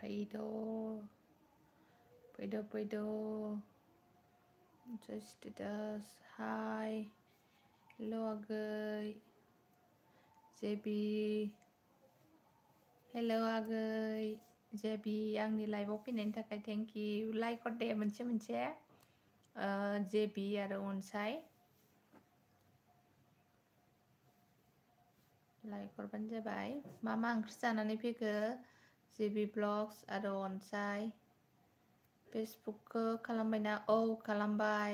Paido just status hi hello agay JB hello agay JB आंनि लाइभआव फैनायनि थाखाय thank you like हरदे मोनसे JB आरो अनसाय लाइक हरबानो जाबाय मा ओंख्रि जानानै फैखो JB ब्लग्स आरो अनसाय फेसबुकखौ खालामबायना औ खालामबाय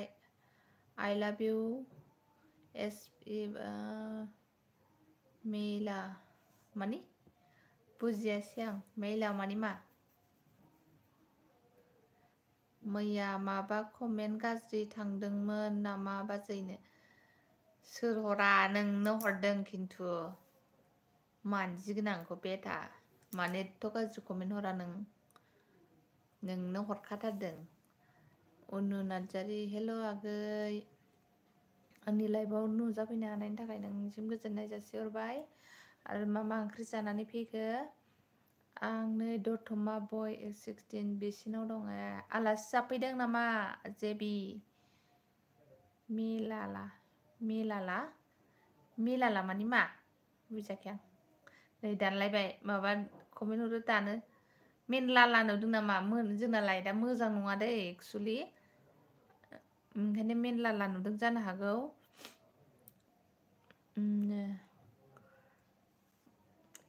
I love you एस मेला मानि बुजियासै आं मेला मानि मा मैया माबा कमेन्ट गाज्रि थांदोंमोन नामा बाजैनो सोर हरा नोंनो हरदों खिन्थु मानजि गोनांखौ बेटा मानो एथ' गाज्रि कमेन्ट हरा नोंनो हरखाथारदों अनु नार्जारि हेल' आगै आंनि लाइभआव नुजाफैनो हानायनि थाखाय नोंनिसिम गोजोननाय जासिहरबाय आरो मा ओंख्रि जानानै फैखो आं नै दतमा बय 16 बिसिनाव दङ आलासि जाफैदों नामा जेबि मेलाला मानि मा बुजियाखै आं नै दानलायबाय माबा कमेन्ट हरो दानो मेनलाला नुदों नामा जोंना लाइटआ मोजां नङा दै एक्सुलि ओंखायनो मेनलाला नुदों जानो हागौ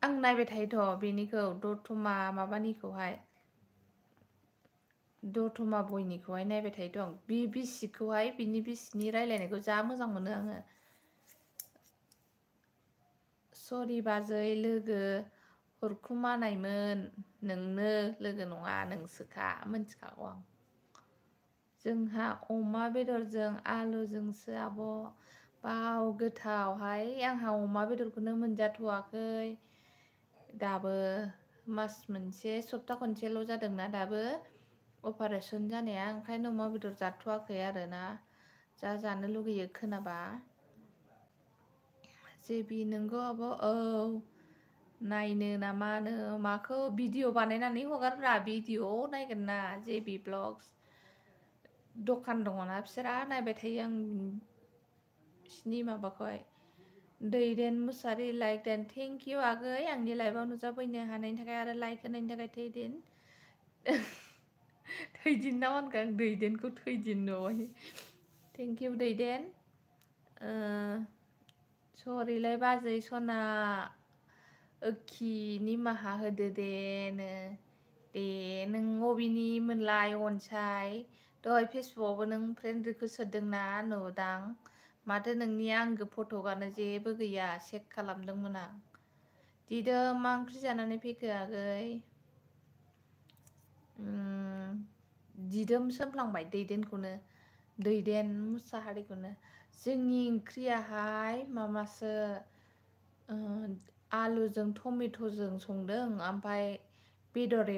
आं नायबाय थायोथ' बेनिखौ दतमा माबानिखौहाय दतमा बयनिखौहाय नायबाय थायोथ' आं बे बिसिखौहाय बिनि बिसिनि रायलायनायखौ जा मोजां मोनो आङो सरि बाजै लोगो हरखुमानायमोन नोंनो लोगो नङा नोंसोखा मोनथिखागौ आं जोंहा अमा बेदरजों आलुजोंसो आब' बाव गोथावहाय आंहा अमा बेदरखौनो मोनजाथ'वाखै दाबो मास मोनसे सप्ता खनसेल' जादोंना दाबो अपारेसन जानाया ओंखायनो अमा बेदर जाथ'वाखै आरोना जा जानो लुगैयो खोनाबा जेबि नोंगौ आब' औ नायनो ना मानो माखौ भिडिअ बानायनानै हगारब्रा भिडिअ नायगोन ना जेबि ब्लग्स दखान दङना बिसोरा नायबाय थायो आं बिसिनि माबाखौहाय दैदेन मुसारि लाइक देन थेंक इउ आगै आंनि लाइभआव नुजाफैनो हानायनि थाखाय आरो लाइक होनायनि थाखाय थैदिन ना होनखो आं दैदेनखौ थैदिन न'आवहाय थेंक इउ दैदेन सरिलाय बाजै सना ओखि निमाहा होदो दे नों अबेनि मोनलाय अनसाय दहाय फेसबुकआवबो नों फ्रेन्ड रिकुवेस्ट होदोंना नुदां माथो नोंनि आंगो फट'आनो जेबो गैया चेक खालामदोंमोन आं दिदो मा ओंख्रि जानानै फैखो आगै दिदोम सोमफ्लांबाय दैदेनखौनो दैदेन मुसाहारिखौनो जोंनि ओंख्रियाहाय माबासो आलुजों टमेट'जों संदों ओमफ्राय बेदर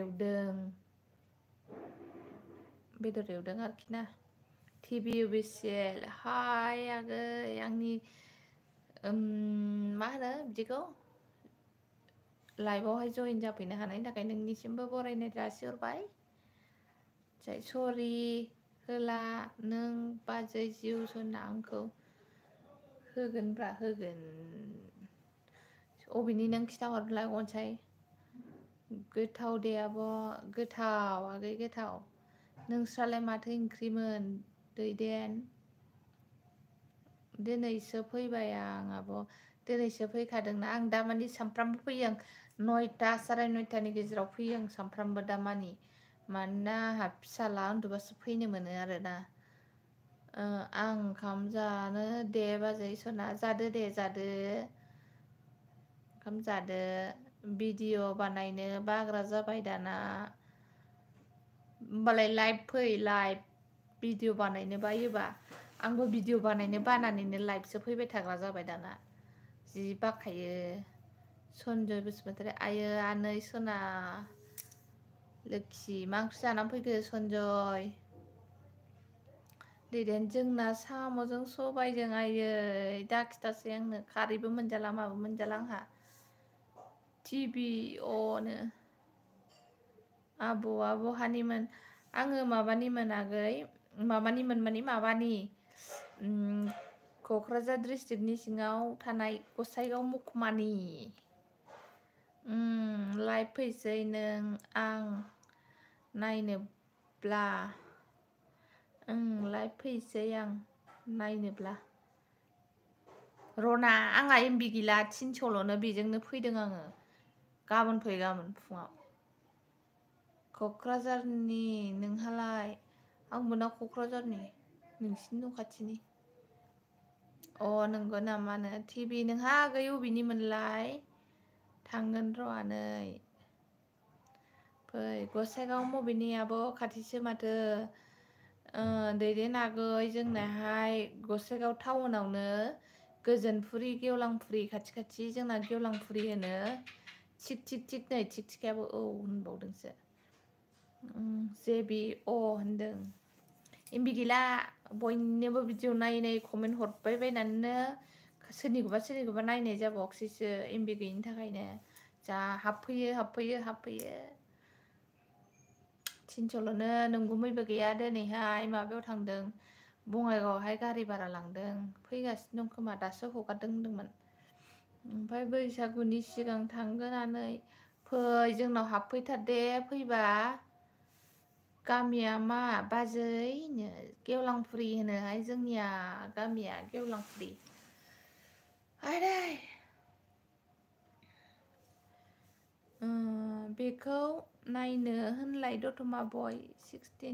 एवदों आरोखि ना टिभि अफिसियेल हाय आगै आंनि मा होनो बिदिखौ लाइभआवहाय जइन जाफैनो हानायनि थाखाय नोंनिसिमबो बरायनाय जासिहरबाय सरि होला नों बाजै जिउ सना आंखौ होगोन अबेनि नों खिथाहरलाय अनसाय गोथाव दे आब' गोथाव आगै गोथाव नोंस्रालाय माथो ओंख्रिमोन दैदेन दिनैसो फैबाय आं आब' दिनैसो फैखादोंना आं दामानि सामफ्रामबो फैयो आं 9टा साराय 9टानि गेजेराव फैयो आं सामफ्रामबो दामानि मानोना आंहा फिसाला उन्दुबासो फैनो मोनो आरोना आं ओंखाम जानो दे बाजै सना जादो दे जादो ओंखाम जादो भिडिअ बानायनो बाग्रा जाबाय दाना होमबालाय लाइभ फै लाइभ भिडिअ बानायनो बायोबा आंबो भिडिअ बानायनो बानानैनो लाइभसो फैबाय थाग्रा जाबाय दाना जि बाखायो सनजय बसुमतारी आयो आनै सना लोखि मा ओंख्रि जानानै फैखो सनजय दैदेन जोंना साम'जों सबायजों आयै दा खिथासै आंनो खारैबो मोनजाला माबो मोनजाला आंहा टिभि अनो आबौआ बहानिमोन आङो माबानिमोन आगै माबानिमोन माने माबानि क'क्राझार डिस्ट्रिक्टनि सिङाव थानाय गसाइगाव महकुमानि लाइभ फैसै नों आं नायनोब्ला लाइभ फैसै आं नायनोब्ला रना आंहा एमबि गैला 300ल'नो बेजोंनो फैदों आङो गाबोन फै गाबोन फुङाव क'क्राझारनि नोंहालाय आंबो ना क'क्राझारनि नोंसिनि न' खाथिनि अ नंगौ नामानो टिभि नोंहा आगै अबेनिमोनलाय थांगोन र' आनै फै गसाइगाव मबेनि आब' खाथिसो माथो दैदेन आगै जोंनाहाय गसाइगाव टाउनावनो गोजोनफुरि गेवलांफुरि खाथि खाथि जोंना गेवलांफुरि होनो थिग थिग थिग नै थिग थिकायाबो औ होनबावदोंसो जेबि अ होनदों एमबि गैला बयनोबो भिडिअ नायै नायै कमेन्ट हरबाय बायनानैनो सोरनिखौबा नायनाय जाबावाखैसैसो एमबि गैयिनि थाखायनो जा हाबफैयो 300ल'नो नोंगुमैबो गैया दिनैहाय माबायाव थांदों बङाइगावआवहाय गारि भारा लांदों फैगासिनो दं खोमा दासो हगारदों होनदोंमोन ओमफ्राय बैसागुनि सिगां थांगोनानै फै जोंनाव हाबफैथार दे फैबा गामिया मा बाजैनो गेवलांफुरि होनोहाय जोंनिया गामिया गेवलांफुरि आदै बेखौ नायनो होनलाय दतमा बय 16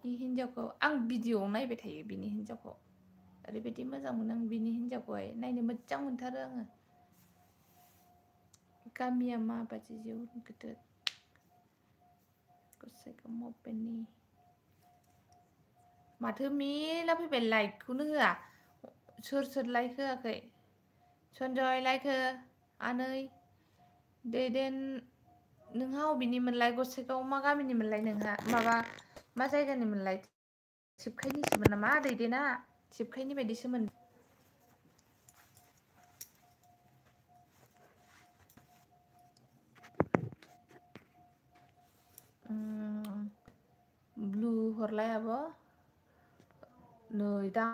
हिनजावखौ आं भिडिअ'आव नायबाय थायो बिनि हिनजावखौ ओरैबायदि मोजां मोनो आं बिनि हिनजावखौहाय नायनो मोजां मोनथारो आङो गामिया मा बादि जिउ गिदिर गसाइगाव मबेनि माथो मेला फैबाय लाइकखौनो होआ सोर लाइक होआखै सनजय लाइक हो आनै दैदेन नोंहा अबेनिमोनलाय गसाइगाव मा गामिनिमोनलाय नोंहा माबा मा जायगानिमोनलाय थिबखायनिसोमोन नामा दैदेना थिबखायनि बायदिसो मोन ब्लु हरलाय आब' नै दा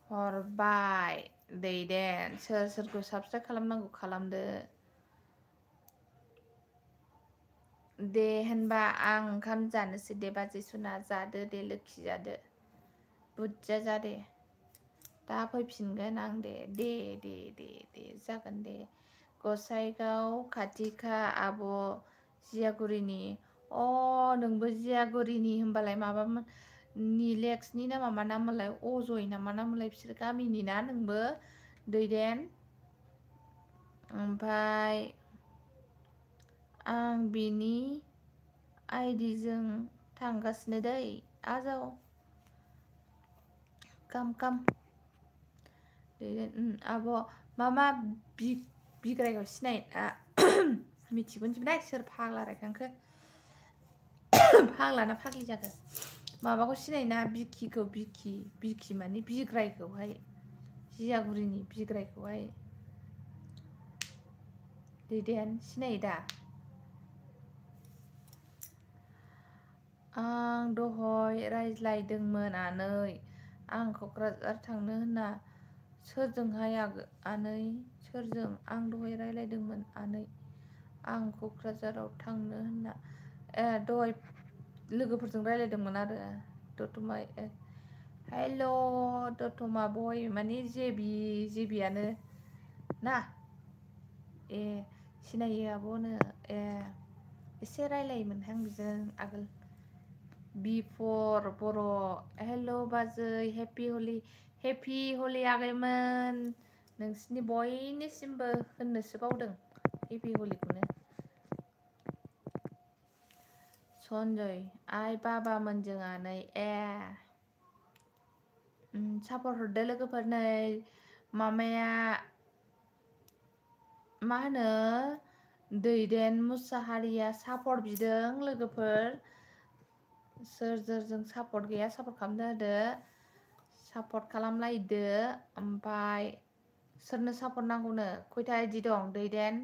हरबाय दैदेन सोरखौ साबसक्राइब खालामनांगौ खालामदो दे होनबा आं ओंखाम जानोसै दे बाजै सना जादो दे लोखि जादो बुरजा जादे दा फैफिनगोन आं दे जागोन दे गसाइगाव खाथिखा आब' जियागुरिनि नोंबो जियागुरिनि होनबालाय माबामोन निलेक्सनि नामा मा नाममोनलाय अजय नामा नाममोनलाय बिसोर गामिनि ना नोंबो दैदेन ओमफ्राय आं बिनि आइडिजों थांगासिनो दै आजाव काम आब' मा बिग्रायखौ सिनाय मिथिगौनोसैमोनहाय सोर फाग्ला रायखांखो फाग्लाना फाग्लि जाखो माबाखौ सिनायना बिकिखौ बिकि माने बिग्रायखौहाय जियागुरिनि बिग्रायखौहाय दैदेन सिनायो दा आं दहाय रायज्लायदोंमोन आनै आं क'क्राझार थांनो होनना सोरजोंहाय आनै सोरजों आं दहाय रायज्लायदोंमोन आनै आं क'क्राझाराव थांनो होनना दहाय लोगोफोरजों रायज्लायदोंमोन आरो दतमा हेल' दतमा बय माने जेबियानो ना सिनायो आब'नो एसे रायलायोमोनहां बिजों आगोल बिफर बर' हेल' बाजै हेपि हलि आगैमोन नोंसिनि बयनिसिमबो होननोसो बावदों हेपि हलिखौनो सनजय आइ बाबामोनजों आनै सापर्ट हरदो लोगोफोर नै मामाया मा होनो दैदेन मुसाहारिया सापर्ट बिदों लोगोफोर सोर जों सापर्ट गैया सापर्ट खालामनो होदो सापर्ट खालामलायदो ओमफ्राय सोरनो सापर्ट नांगौनो खयथा आइडि दं दैदेन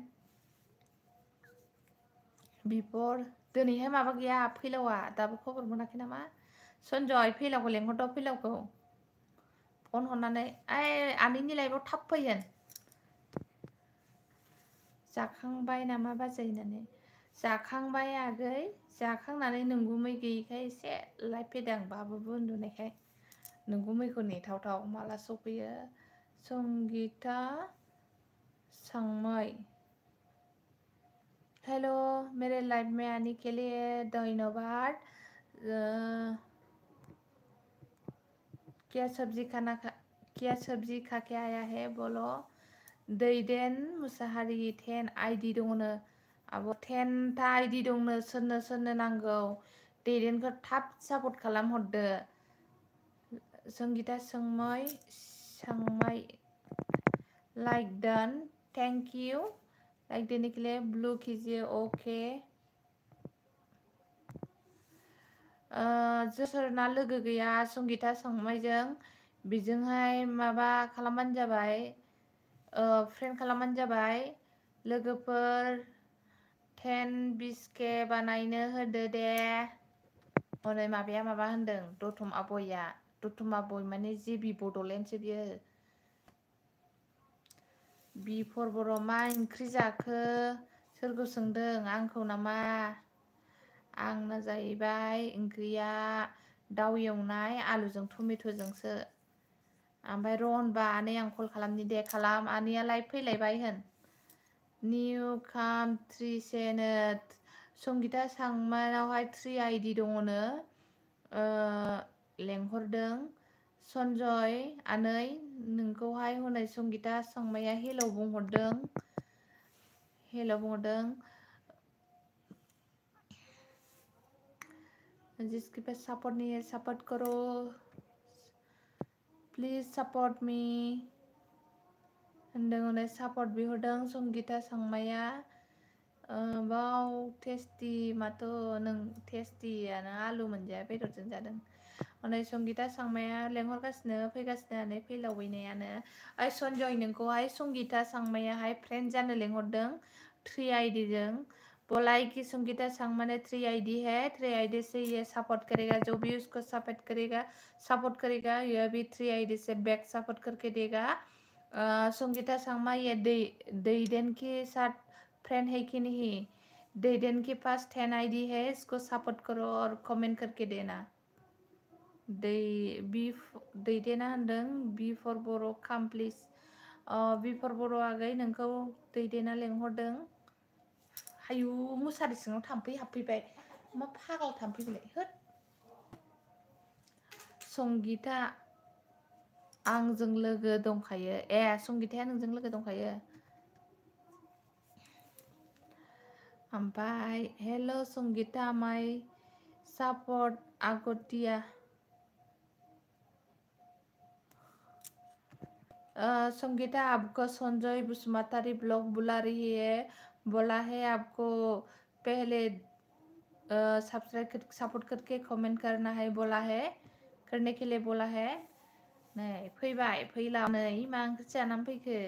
बिफर दिनैहाय माबा गैया फैलावा दाबो खबर मोनाखै नामा सनजय फैलावखौ लेंहरद फैलावखौ फन हरनानै ओइ आनैनि लाइफआव थाब फैगोन जाखांबाय नामा बाजै होननानै जाखांबाय आगै जाखांनानै नोंगुमै गैयिखाय एसे लाइभ फैदों बाबुबो उन्दुनायखाय नोंगुमैखौ नेथावथाव माला सफैयो संगीता संमै हेलो मेरे लाइव में आने के लिए धन्यवाद क्या सब्जी खा के आया है बोलो दैदेन मुसाहारि 10 आइडि दंनो आब 10टा आइडि दंनो सोरनो नांगौ दैदेनखौ थाब सापर्ट खालाम हरदो संगीता संमै like done thank you like देने के लिए ब्लू कीजिए ओके सोरना लोगो गैया संगीता संमैजों बिजोंहाय माबा खालामबानो जाबाय फ्रेन्ड खालामबानो जाबाय लोगोफोर 10-20K बानायनो होदो दे हनै माबाया माबा होनदों दतम आबय माने जिबि बड'लेण्डसो बियो बिफर बर' मा ओंख्रि जाखो सोरखौ सोंदों आंखौ नामा आंना जाहैबाय ओंख्रिया दाउ एवनाय आलुजों टमेट'जोंसो ओमफ्राय र' होनबा आनै आं कल खालामनि दे खालाम आनैया लाइभ फैलायबाय होन निउ काम 3 चेनेल संगीता सांमानावहाय 3 आइडि दङनो लेंहरदों सनजय आनै नोंखौहाय हनै संगीता सांमाया हेलौ बुंहरदों जिसके पास सपोर्ट नहीं है सपोर्ट करो प्लीज सपोर्ट मी होनदों हनै सापर्ट बिहरदों संगीता सांमाया बाव टेस्टि माथो नों टेस्टियानो आलु मोनजाया बेदरजों जादों हनै संगीता सांमाया लेंहरगासिनो फैगासिनो फैलावैनायानो ओइ सनजय नोंखौहाय संगीता सांमायाहाय फ्रेन्ड जानो लेंहरदों 3 आइडि जों बोलाई कि संगीता सांमा ने 3 आइडि है 3 आइडि से ये सपोर्ट करेगा जो भी उसको सपोर्ट करेगा ये भी 3 आइडि से बैक सपोर्ट करके देगा संगीता सांमा ये दैदेन के साथ फ्रेंड है कि नहीं दैदेन के पास 10 आइडि है इसको सपोर्ट करो और कमेंट करके देना दैदेना होनदों बी फर बर' काम प्लिज बी फर बर' आगै नोंखौ दैदेना लेंहरदों हायु मुसारि सिङाव थाम्फै हाबफैबाय मा फाग्ला थाम्फै बिलाय होद संगीता आंजों लोगो दंखायो संगीताया नोंजों लोगो दंखायो ओमफ्राय हेलो संगीता माय सपोर्ट आगतिया संगीता आपको संजय बसुमतारी ब्लॉग बुला रही है बोला है आपको पहले सब्सक्राइब सपोर्ट करके कमेंट करना है बोला है करने के लिए बोला है नै फैबाय फैला नै मा ओंख्रि जानानै फैखो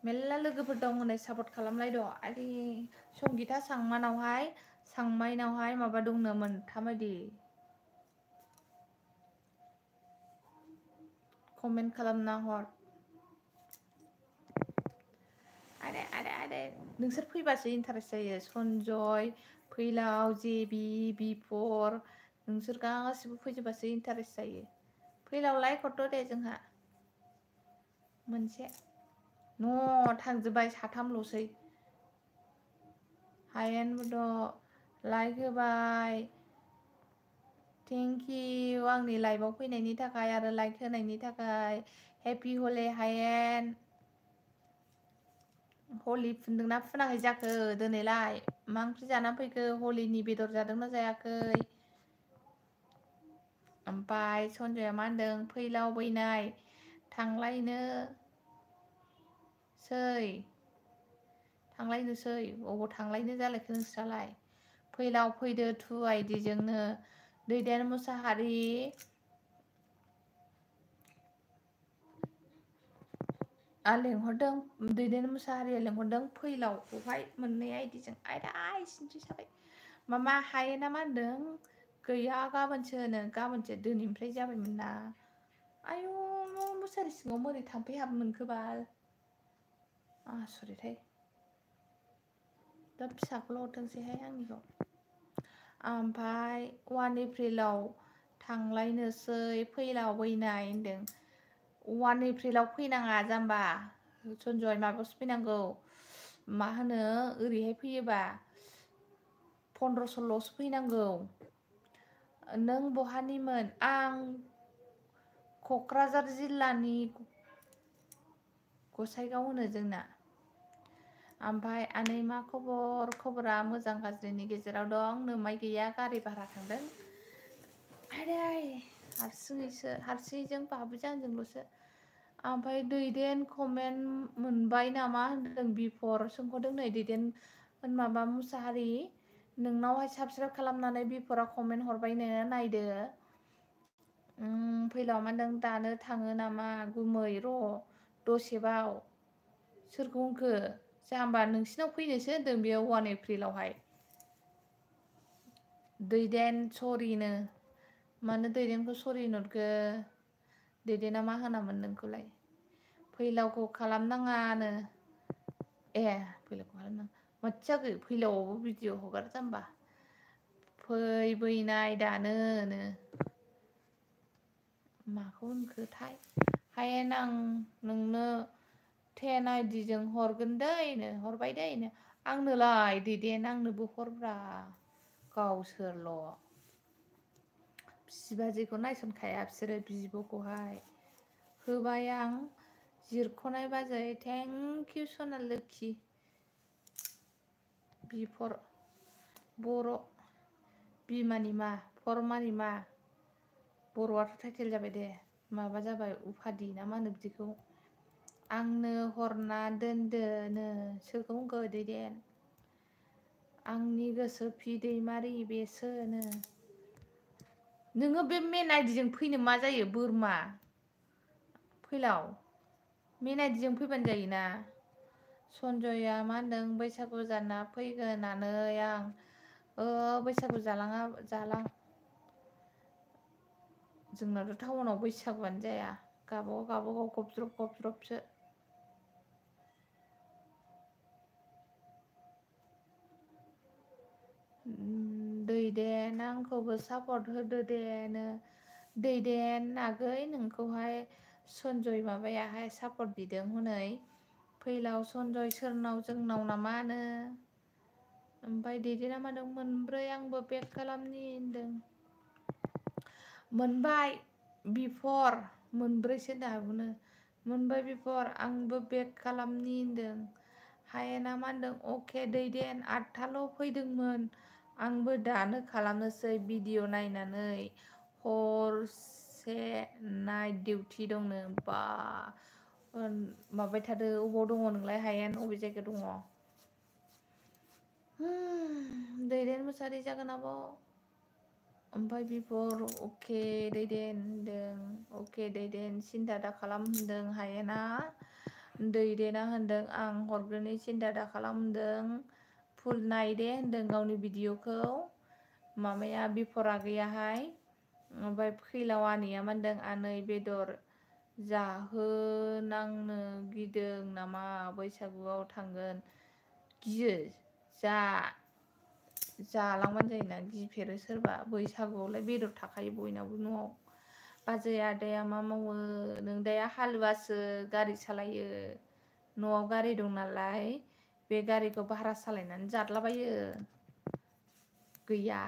मेल्ला लोगोफोर दं हनै सापर्ट खालामलायद आरे संगीता सांमाइनावहाय माबा दंनो मोनथाम आइडि कमेन्ट खालामना हर आरे नोंसोर फैबासो इन्टारेस्ट जायो सनजय फैलाव जेबि बिफर नोंसोर गासिबो फैजोबासो इन्टारेस्ट जायो फैलाव लाइक हरद दे जोंहा मोनसे थांजोब्बाय साथामल'सै हायेन बड' लाइक होबाय थेंक इउ आंनि लाइभआव फैनायनि थाखाय आरो लाइक होनायनि थाखाय हेपि हले हायेन हलि फुनदोंना फुनाखै जाखो दिनैलाय मा ओंख्रि जानानै फैखो हलिनि बेदर जादोंना जायाखै ओमफ्राय सनजया मा होनदों फैलाव बैनाय थांलायनोसै अबाव थांलायनो जालायखो नोंस्रालाय फैलाव फैदो 2 आइडि जोंनो दैदेन मुसाहारि लेंहरदों दैदेन मुसाहारिया लेंहरदों फैलावखौहाय मोननै आइडिजों आयदा सिनथि जाबाय मामा हायोना मा होनदों गैया गाबोनसो दिनैनिफ्राय जाबायमोन ना आयु मुसारि सिङाव मोरै थाम्फै हाबमोनखोबाल आसरितहाय दा फिसाखौल' हरथोंसैहाय आंनिखौ ओमफ्राय 1 एप्रिलाव थांलायनोसै फैलावबैनाय होनदों 1 एप्रिलाव फैनाङा जाम्बा सनजय माबायावसो फैनांगौ मा होनो ओरैहाय फैयोबा 15-16 फैनांगौ नों बहानिमोन आं क'क्राझार जिल्लानि गसाइगाव होनो जोंना ओमफ्राय आनै मा खबरा मोजां गाज्रिनि गेजेराव दं नोमाय गैया गारि भारा थांदों आदै हारसिङैजों बाबुजों आंजोंल'सो ओमफ्राय दैदेन कमेन्ट मोनबाय नामा होनदों बिफर सोंहरदों नै दैदेन माबा मुसाहारि नोंनावहाय साबसक्राइब खालामनानै बिफरा कमेन्ट हरबायनो नायदो फैलाव मा होनदों दानो थाङो नामा गुमै र' दसेबाव सोरखौ होनखो जाम्बा नोंसिनाव फैनोसो होनदों बेयो 1 एप्रिलावहाय दैदेन सरिनो मानो दैदेनखौ सरि नुरखो दैदेना मा होनामोन नोंखौलाय फैलावखौ खालामनाङानो फैलावखौ खालामनाङा माथो जाखो फैलावआवबो भिडिअ हगार जाम्बा फैबैनाय दानोनो माखौ होनखोथाय हायेन आं नोंनो 10 आइडिजों हरगोन दैनो हरबाय दैनो आंनोलाय दैदेन आंनोबो हरब्रा गावसोरल' बिबाजैखौ नायसनखाया बिसोरो बिब'खौहाय होबाय आं जिरख'नाय बाजै थेंक इउ सना लोखि बिफर बर' बिमानि मा फरमानि मा बर'आथ' टाइटेल जाबाय दे माबा जाबाय उफादि ना मा होनो बिदिखौ आंनो हरना दोनदोनो सोरखौ होनखो दैदेन आंनि गोसो बिदैमारि बेसोनो नोङो बे मेन आइडिजों फैनो मा जायो बोरमा फैलाव मेन आइडिजों फैबानो जायोना सनजया मा होनदों बैसागु जाना फैगोनानै आं बैसागु जालां जोंनाथ' टाउनाव बैसागुआनो जाया गावबागाव गबज्रबसो दैदेन आंखौबो सापर्ट होदो देनो दैदेन आगै नोंखौहाय सनजय माबायाहाय सापर्ट बिदों हनै फैलाव सनजय सोरनाव जोंनाव नामा होनो ओमफ्राय दैदेना मा होनदों मोनब्रै आंबो बेक खालामनि होनदों मोनबाय बिफर मोनब्रैसो दाबुनो मोनबाय बिफर आंबो बेक खालामनि होनदों हायेना मा होनदों अके दैदेन 8थाल' फैदोंमोन आंबो दानो खालामनोसै भिडिअ नायनानै हरसे नाइट डिउटि दंनो बा माबाय थादो अबाव दङ नोंलाय हायेन अबे जायगायाव दङ दैदेन मुसाहारि जागोन आब' ओमफ्राय बिफर अके दैदेन होनदों अके दैदेन सिन्था दा खालाम होनदों हायेना दैदेना होनदों आं हरग्रोनि सिन्था दा खालाम होनदों फुल नायदे होनदों गावनि भिडिअखौ माबाया बिफर आगैयाहाय ओमफ्राय फैलाव आनैया मा होनदों आनै बेदर जाहोनांनो गिदों नामा बैसागुआव थांगोन गियो जालांबानो जायोना गिफेरो सोरबा बैसागुआवलाय बेदर थाखायो बयनावबो न'आव बाजै आदाया मा मावो नों दाया हालुवासो गारि सालायो न'आव गारि दं नालाय बे गारिखौ भारा सालायनानै जादलाबायो गैया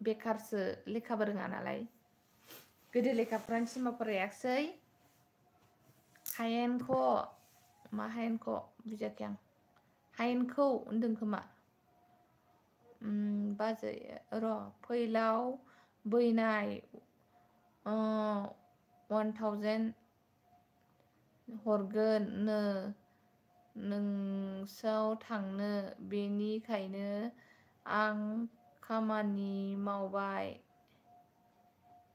बेखारसो लेखाबो रोङा नालाय गोदो लेखा सिमा फरायाखिसै हायेनख' मा हायेनख' बुजियाखै आं हायेनखौ होनदों खोमा बाजै र' फैलाव बैनाय 1000 हरगोन नो नोंसाव थांनो बेनिखायनो आं खामानि मावबाय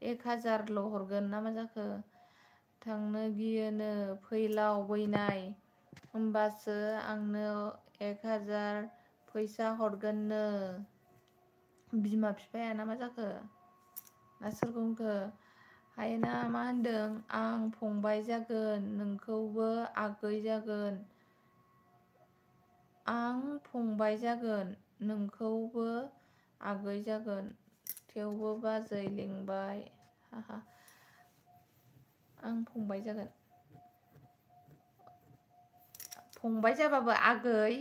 1000ल' हरगोन ना मा जाखो थांनो गियोनो फैलावबैनाय होमबासो आंनो 1000 फैसा हरगोननो। बिमा बिफाया ना मा जाखो ना सोरखौ होनखो? हायेना मा होनदों? आं फंबाय जागोन, नोंखौबो आगै जागोन। आं फंबाय जागोन, नोंखौबो आगै जागोन। थेवबो बाजै लिंबाय हाहा। आं फंबाय जागोन। फंबाय जाबाबो आगै,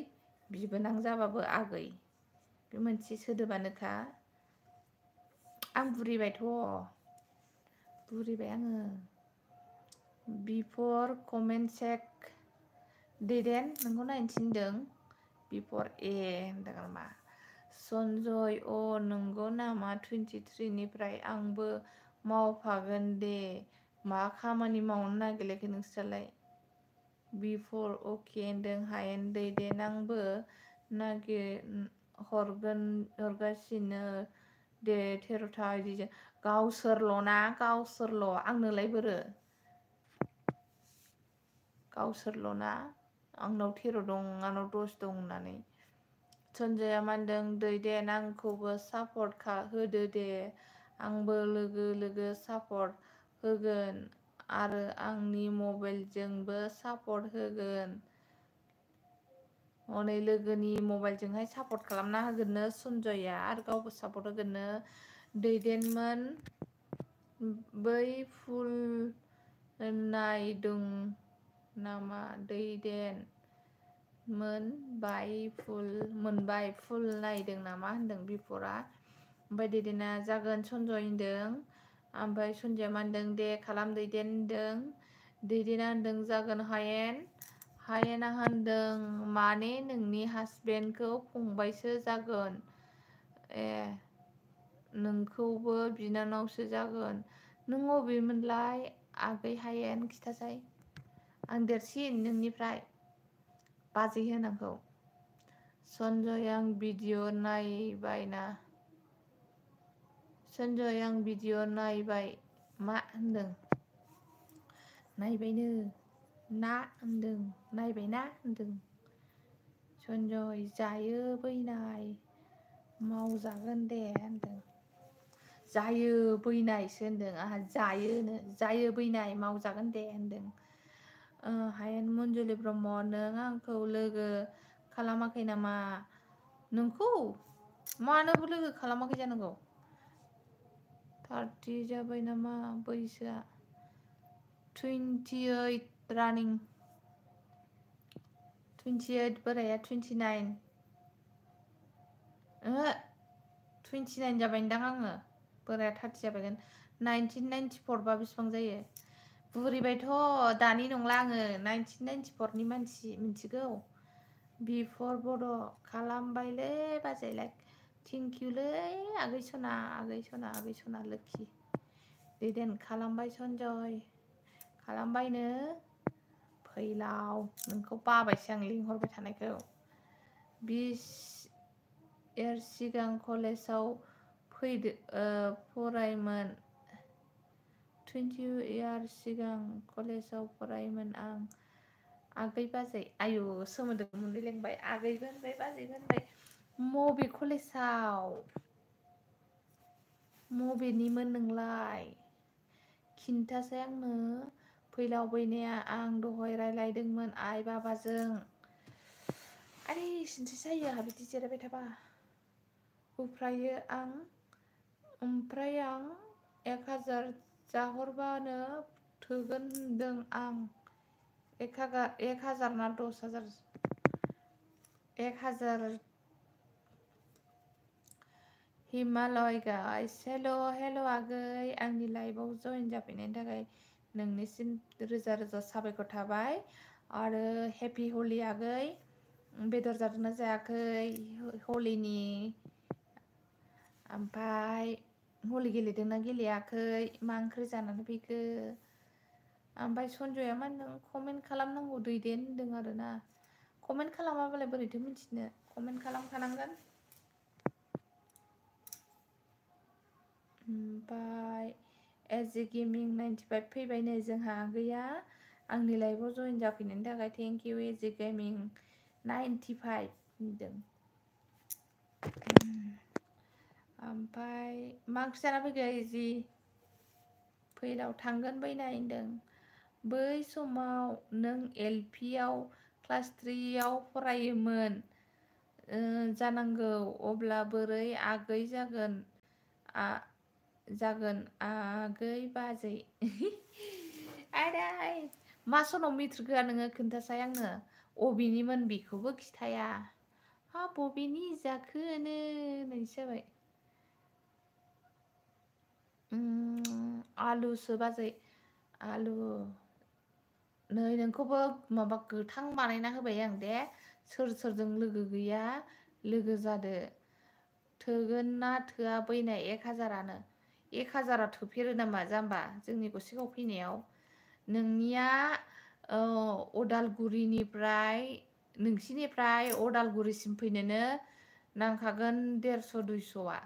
बिबोनां जाबाबो आगै। बे मोनसे सोदोबानोखा। आं बुरिबायथ'। बुरिबाय आङो। बिफर कमेन्ट चेक दैदेन नोंखौ नायनो थिनदों। बिफर होनदों नामा? सनजय नंगौ नामा 23 निफ्राय आंबो मावफागोन दे। मा खामानि मावनो नागिरलायखो नोंस्रालाय? बिफर अके होनदों हायेन दैदेन आंबो हरगासिनो दे 13था बिदिजों। गावसोरल' आंनोलाय बोरो? गावसोरल'ना आंनाव 13 दं, आंनाव 10 दं होननानै। सनजया मा होनदों? दैदेन आंखौबो सापर्ट होदो दे। आंबो लोगो सापर्ट होगोन आरो आंनि मबाइलजोंबो सापर्ट होगोन। हनै लोगोनि मबाइलजोंहाय सापर्ट खालामना होगोननो सनजया आरो गावबो सापर्ट होगोननो। दैदेनमोन बै फुल नायदों नामा? दैदेन मोनबाय फुल नायदों नामा होनदों बिफरा। ओमफ्राय दैदेना जागोन सनजय होनदों। ओमफ्राय सनजया मा होनदों? दे खालाम दैदेन होनदों। दैदेना होनदों जागोन हायेन। हायेना होनदों माने नोंनि हासबेन्डखौ फंबायसो जागोन। नोंखौबो बिनानावसो जागोन। नों अबेमोनलाय आगै हायेन खिथासाय? आं देरसिन नोंनिफ्राय बाजै होनांगौ। सनजय आं भिडिअ नायबायना। सनजय आं भिडिअ नायबाय। मा होनदों? नायबायनो ना होनदों। नायबायना होनदों। सनजय जायो बैनाय मावजागोन दे होनदों। जायो बैनायसो होनदों। आंहा जायो बैनाय मावजागोन दे होनदों। हायेन मन्जुलि ब्रह्म नों आंखौ लोगो खालामाखै नामा? नोंखौ मानोबो लोगो खालामाखै जानांगौ? 30 जाबाय नामा बैसोआ? 28 रानिं। 28 बोराया 29। 29 जाबायदां आङो। बोराया 30 जाबायगोन। 1994 बा बेसेबां जायो? बुरिबायथ' दानि नंला आङो 1994 नि मानसि मिथिगौ। बिफर बड' खालामबायलै बाजै थेंकिउलै आगै सना लोखि। दैदेन खालामबाय सनजय खालामबायनो। फैलाव नोंखौ बाबायसो आं लिंहरबाय थानायखौ। 20 इयार सिगां कलेजाव फरायमोन। 20 इयार सिगां कलेजाव फरायमोन आं। आगै बाजै आयु सोमोन्दो मोनलायलांबाय। आगैबो होनबाय बाजैबो होनबाय। मबे कलेजाव? मबेनिमोन नोंलाय? खिन्थासाय आंनो। फैलावबैनाया आं दहाय रायलायदोंमोन आइ बाबाजों। आरे सिनसो जायो आंहा बिदि जिरायबाय थाबा। ओमफ्राय आं 1000 जाहरबानो थोगोन होनदों आं। 1000 ना 10000? 1000। हिमालय गाइस हेल' आगै आंनि लाइभआव जयन जाफैनायनि थाखाय नोंनिसिम रोजा साबायखर थाबाय आरो हेपि हलि आगै। बेदर जादोंना जायाखै हलिनि? ओमफ्राय हलि गेलेदोंना गेलेयाखै? मा ओंख्रि जानानै फैखो? ओमफ्राय सनजया मा होनदों? कमेन्ट खालामनांगौ दैदेन होनदों आरोना। कमेन्ट खालामाबालाय बोरैथो मिथिनो? कमेन्ट खालामखानांगोन। ओमफ्राय एज ए गेमिं 95 फैबायनो जोंहा आगैया आंनि लाइफआव जइन जाफैनायनि थाखाय thank you as a gaming 95 होनदों। ओमफ्राय मा ओंख्रि जाना फैखो जि फैलाव थांगोन बै नायदों बै समाव नों LP आव क्लास 3 आव फरायोमोन जानांगौ अब्ला बोरै आगै जागोन आगै बाजै आदै मा सनाव मेट्रिक होआ नोङो खोन्थासाय आंनो अबेनिमोन बेखौबो खिथाया हा बबेनि जाखोनो नैसो जाबाय आलुसो बाजै आलु नै नोंखौबो माबा गोथां बानायना होबाय आं दे सोर सोरजों लोगो गैया लोगो जादो थोगोन ना थोआ बैनाय 1000आनो 1000आ थोफेरो नामा जाम्बा जोंनि गसाइगाव फैनायाव नोंनिया अदालगुरिनिफ्राय नोंसिनिफ्राय अदालगुरिसिम फैनोनो नांखागोन 150-200आ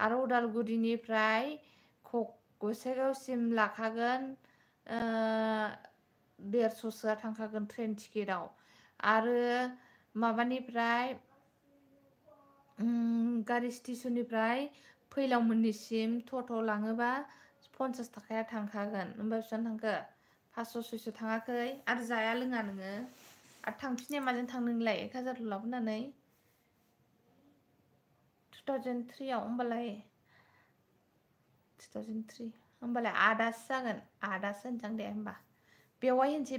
आरो अदालगुरिनिफ्राय गसाइगावसिम लाखागोन 150सोआ थांखागोन ट्रेन टिकेटआव आरो माबानिफ्राय गारि स्टेसननिफ्राय फैलाव मोननिसिम टट' लाङोबा 50 थाखाया थांखागोन ओमफ्राय बेसेबां थांखो 500-600 थाङाखै आरो जाया लोङा नोङो आरो थांफिननाया माजों थांनो नोंलाय 1000 लाबोनानै 2003 आव होमबालाय 2003 होमबालाय आदासो जागोन आदासो होनसां दे होमबा बेवाइ होनसै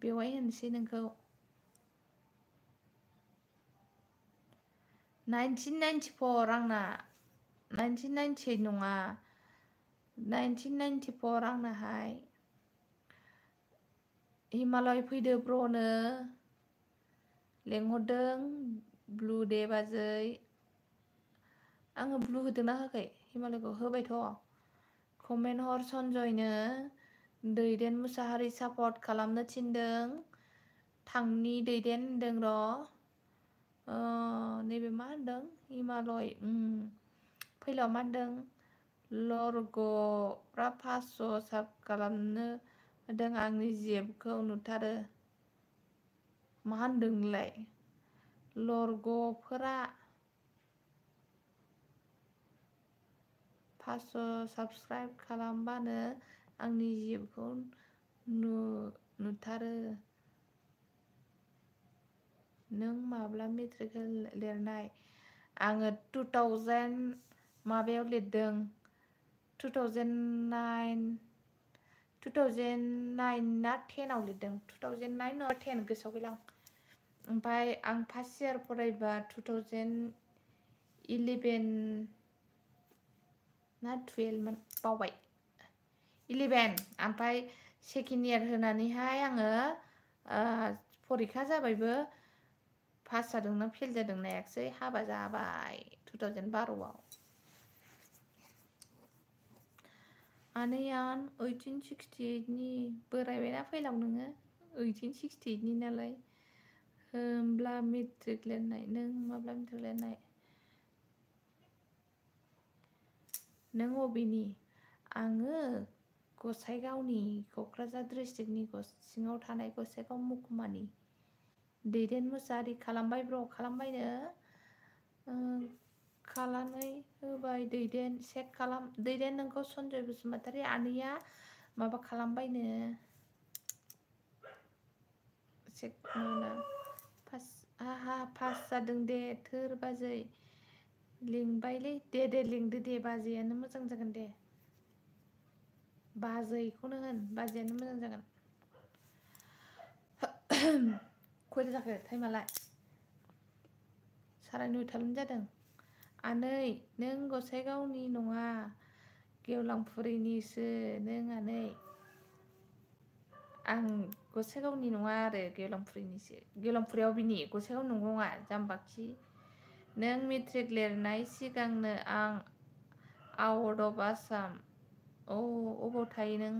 बेवाइ होनसै नोंखौ 1994 आंना 1998 नङा 1994 आंनाहाय हिमालय फैदो ब्र'नो लेंहरदों ब्लु दे बाजै आङो ब्लु होदोंना होआखै हिमालयखौ होबायथ' कमेन्ट हर सनजयनो दैदेन मुसाहारि सापर्ट खालामनो थिनदों थांनि दैदेन होनदों र' नैबे मा होनदों हिमालय फैलाव मा होनदों लरग'फ्रा 500 साब खालामनो होदों आंनि जेबखौ नुथारो मा होनदों नोंलाय लरग'फोरा 500 साबस्क्राइब खालामबानो आंनि जिबखौ नुथारो नों माब्ला मेट्रिक लिरनाय आङो 2000 माबायाव लिरदों 2009 ना 10 आव लिरदों 2009 नङा 10 गोसोआव गैला ओमफ्राय आं फार्स्ट इयार फरायबा 2011 ना 12 मोन बावबाय 11 ओमफ्राय सेकेन्ड इयार होनानैहाय आङो फरिखा जाबायबो पास जादोंना फेल जादों नायाखिसै हाबा जाबाय 2012 आव आनैयान 1868 नि बोरायबायना फैलाव नोङो 1868 नि नालाय होमब्ला मेट्रिक लिरनाय नों माब्ला मेट्रिक लिरनाय नों अबेनि आङो गसाइगावनि क'क्राझार डिस्ट्रिक्टनि सिङाव थानाय गसाइगाव महकुमानि दैदेन मुसाहारि खालामबाय ब्र खालामबायनो खालामै होबाय दैदेन चेक खालाम दैदेन नोंखौ सनजय बसुमतारी आनैया माबा खालामबायनो चेक पास जादों दे थोर बाजै लिंबायलै दे लिंदो दे बाजैयानो मोजां जागोन दे बाजैखौनो होन बाजैयानो मोजां जागोन खयथा जाखो टाइमालाय 9:30 जादों आनै नों गसाइगावनि नङा गेवलांफुरिनिसो नों आनै आं गसाइगावनि नङा आरो गेवलांफुरिनिसो गेवलांफुरियाव बिनि गसाइगाव नंगौङा जाम्बाखि नों मेट्रिक लिरनाय सिगांनो आं आउट अफ आसाम अबाव थायो नों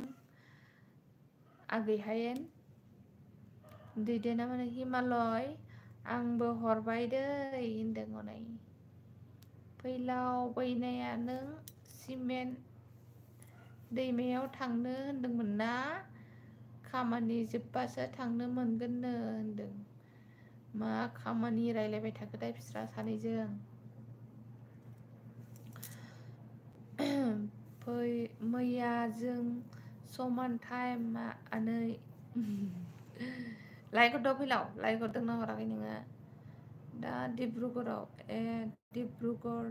आगैहायेन दैदेना माने हिमालय आंबो हरबाय दै होनदों हनै फैलाव बैनाया नों सिमेन्ट दैमायाव थांनो होनदोंमोन ना? खामानि जोब्बासो थांनो मोनगोननो होनदों। मा खामानि रायलायबाय थाखोथाय बिस्रा सानैजों? मैया जों समान टाइम आनै लाइक हरदो फैलाव, लाइक हरदोंना हराखै नोङो? दा डिब्रुगड़आव डिब्रुगड़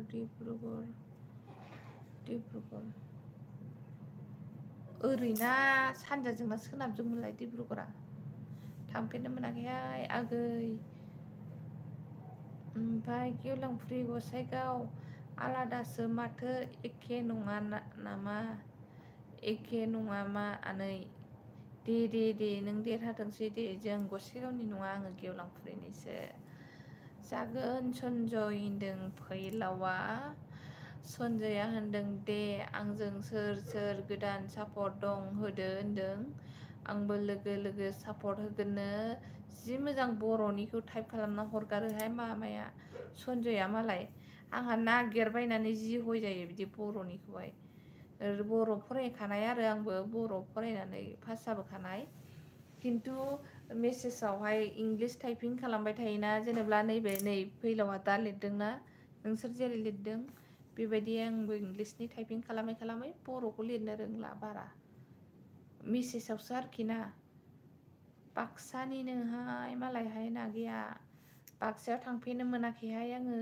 ओरैना सानजाजोंना सोनाबजोंमोनलाय डिब्रुगड़ा? थांफेरनो मोनाखैहाय आगै। ओमफ्राय गेवलांफुरि गसाइगाव आलादासो माथो एखे नङा नामा? एखे नङा मा आनै? दे नों देरहाथोंसै दे। जों गसाइगावनि नङा, आङो गेवलांफुरिनिसो जागोन। सनजय होनदों फैलावा। सनजया होनदों दे आंजों सोर गोदान सापर्ट दं होदो होनदों। आंबो लोगो सापर्ट होगोननो। जि मोजां बर'निखौ टाइप खालामना हरगारोहाय मामाया सनजया मालाय। आंहा नागिरबायनानै जि हय जायो बिदि बर'निखौहाय। बर' फरायखानाय आरो आंबो बर' फरायनानै पास जाबोखानाय। खिन्थु मेसेजावहाय इंलिस टाइपिं खालामबाय थायोना, जेनेबा नैबे फैलावआ दा लिरदोंना, नोंसोर जेरै लिरदों बेबायदि आंबो इंलिसनि टाइपिं खालामै बर'खौ लिरनो रोंला बारा। मेसेजावसो आरोखि ना। बाक्सानिनोहाय मालायहाय नागिया। बाक्सायाव थांफेरनो मोनाखैहाय आङो।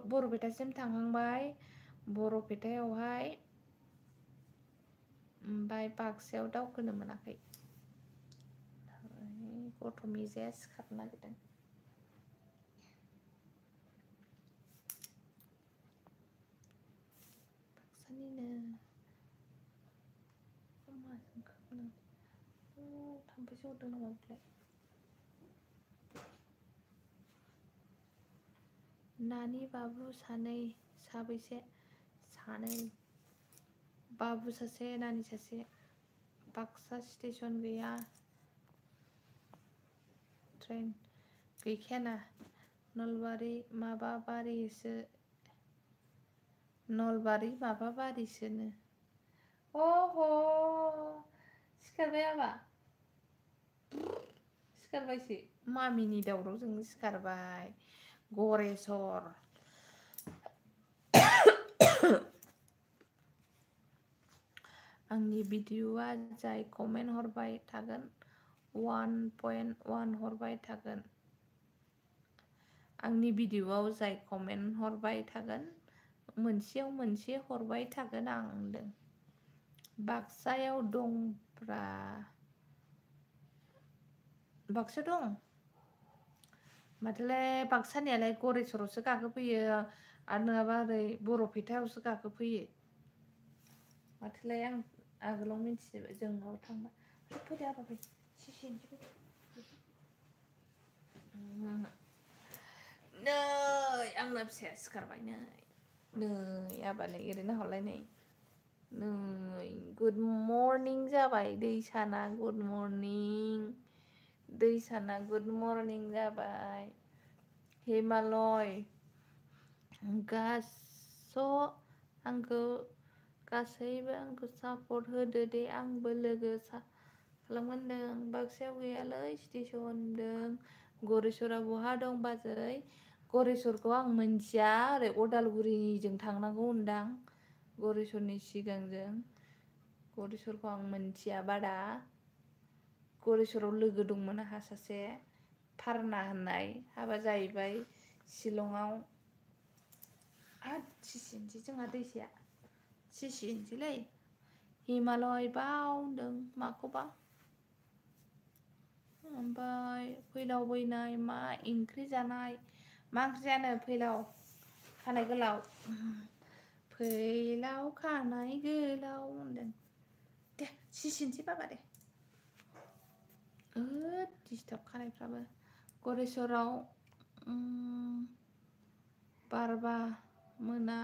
बरपेटासिम थांहांबाय, बरपेटायावहाय ओमफ्राय बाक्सायाव दावखोनो मोनाखै। गथ' मेजाया सिखारनो नागिरदों। थाम्फैसो हरदों नामा बेलाय? नानि बाबु साबैसे? सानै। बाबु सासे, नानि सासे। बाक्सा स्टेसन गैया, ट्रेन गैखायाना। नलबारि माबाबारिसोनो। अह सिखारबाय आबा? सिखारबायसो? मामिनि दावरावजोंनो सिखारबाय गरेसर। आंनि भिडिअ'आ जाय कमेन्ट हरबाय थागोन 1.1 हरबाय थागोन। आंनि भिडिअ'आव जाय कमेन्ट हरबाय थागोन मोनसेयाव मोनसे हरबाय थागोन आं होनदों। बाक्सायाव दंब्रा। बाक्सायाव दं? माथोलाय बाक्सानियालाय गरेसरावसो गाखोफैयो आरो नङाबा ओरै बरपेटायावसो गाखोफैयो। माथोलाय आं आगोलाव मिथिजोबो। जोंनाव थांबा फैदो आबा फै। नै आंना फिसाया सिखारबाय नै आबानो ओरैनो हरलाय नै गुड मर्निं जाबाय दैसाना। गुड मर्निं दैसाना, गुड मर्निं जाबाय। हिमालय गासैबो आंखौ सापर्ट होदो दे, आंबो लोगो खालामगोन होनदों। बाक्सायाव गैयालै स्टेसन होनदों। गरेसरा बहा दं बाजै? गरेसरखौ आं मोनथिया। ओरै अदालगुरिजों थांनांगौ होनदां, गरेसरनि सिगांजों। गरेसरखौ आं मोनथिया बारा। गरेसराव लोगो दंमोन आंहा सासे, फारना होननाय, हाबा जाहैबाय शिलंआव। सिसिनोसै जोंहा दैसाया, सिसिनोसैलै। हिमालय बाव होनदों माखौबा। ओमफ्राय फैलाव बैनाय मा ओंख्रि जानाय? मा ओंख्रि जानो फैलाव खानाय गोलाव? फैलाव खानाय गोलाव होनदों। दे सिसिनोसै बाबा दे। दिस्टार्ब खानायफ्राबो। गरेसराव बारबा मोना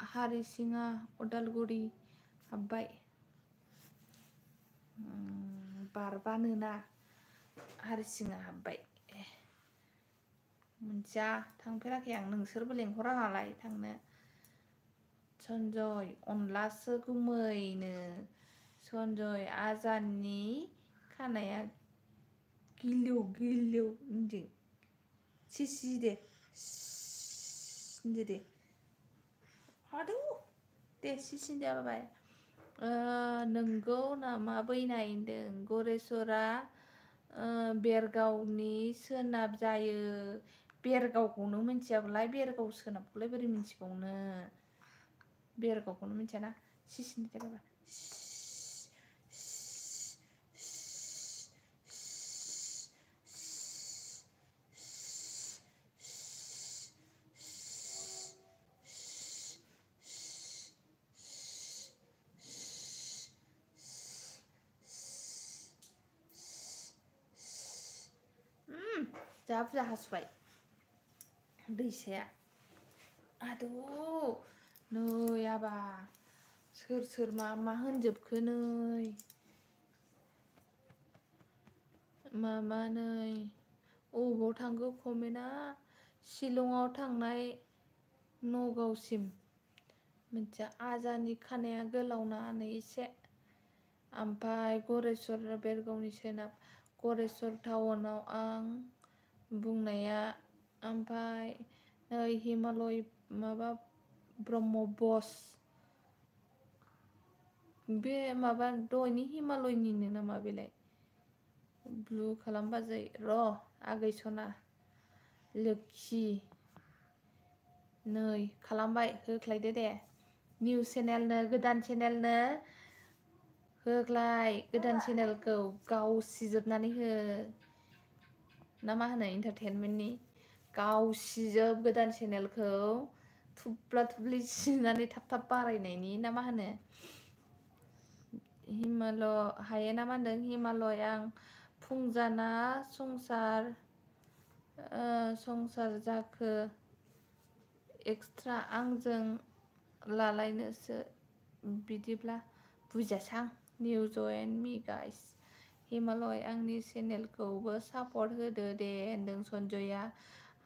हारिसिङा अदालगुरि हाबबाय। बारबानोना हारिसिङा हाबबाय। मोनथिया थांफेराखै आं नोंसोरबो लेंहरा नालाय थांनो सनजय अनलासो गुमैनो सनजय आजाननि खानाया गिलौ गिलौ होनदों सिसि दे होनदो दे हादौ दे सिसि जाबाय नोंगौ नामा बैनाय होनदों गरेस्वरा बेरगावनि सोनाब जायो बेरगावखौनो मिथियाब्लालाय बेरगाव सोनाबखौलाय बोरै मिथिबावनो बेरगावखौनो मिथियाना सिसिनि जाबाय जा बुरजा हासुबाय दैसाया आदौ नै आबा सोर मा होनजोबखो नै माबा नै अबाव थांखो कमेन्टआ शिलंआव थांनाय नगावसिम मोनथिया आजानि खानाया गोलावनानै एसे ओमफ्राय गरेस्वर बेरगावनि सोनाब गरेस्वर टाउनाव आं बुंनाया ओमफ्राय नै हिमालय माबा ब्रह्म बस बे माबा दयनि हिमालयनिनो नामा बेलाय ब्लु खालामबाजै र' आगै सना लोक्षि नै खालामबाय होख्लायदो दे निउस चेनेलनो गोदान चेनेलनो होग्लाय गोदान चेनेलखौ गावसिजोबनानै हो ना मा होनो इन्टारटेनमेन्टनि गावसिजोब गोदान चेनेलखौ थुब्ला थुब्लि सिनानै थाब थाब बारायनायनि ना मा होनो हिमालय हायो ना मा होनदों हिमालय आं फुंजाना संसार जाखो एक्सट्रा आंजों लालायनोसो बिदिब्ला बुजियासां निउ जइन मि गाइस हिमालय आंनि चेनेलखौबो सापर्ट होदो दे होनदों सनजया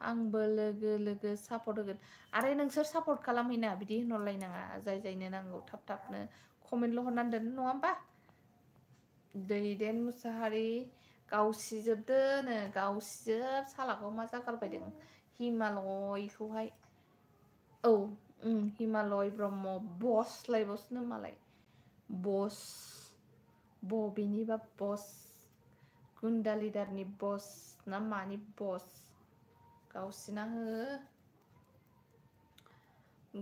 आंबो लोगो सापर्ट होगोन आरो नोंसोर सापर्ट खालामहैना बिदि होनहरलायनाङा जाय जायनो नांगौ थाब थाबनो कमेन्टल' हरनानै दोन नङा होमबा दैदेन मुसाहारि गावसिजोबदोनो गावसिजोब सालाखौ मा जागारबायदों हिमालयखौहाय औ हिमालय ब्रह्म बस लायबावसोनो मालाय बस बबेनिबा बस गुन्दा लिडारनि बस ना मानि बस गावसिना हो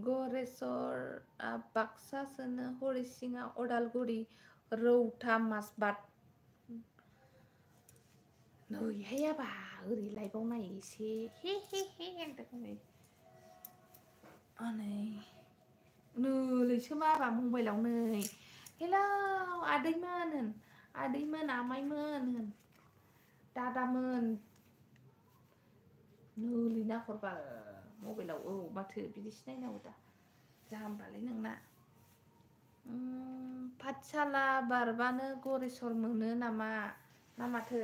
गरेस्वरआ बाक्सासोनो हरिसिङा अदालगुरि रौता माजबाद नैहाय आबा ओरै लायबावनाय एसे हे होनदों नै नैलैसो माबा मबाइलाव नै हेलौ आदैमोन होन आदैमोन आमाइमोन होन दादामोन नोलै नाहरबाल मबाइलाव औ माथो बिदिसो नायनांगौ दा जाम्बालै नोंना पाठसाला बारबानो गरेस्वर मोनो नामा ना माथो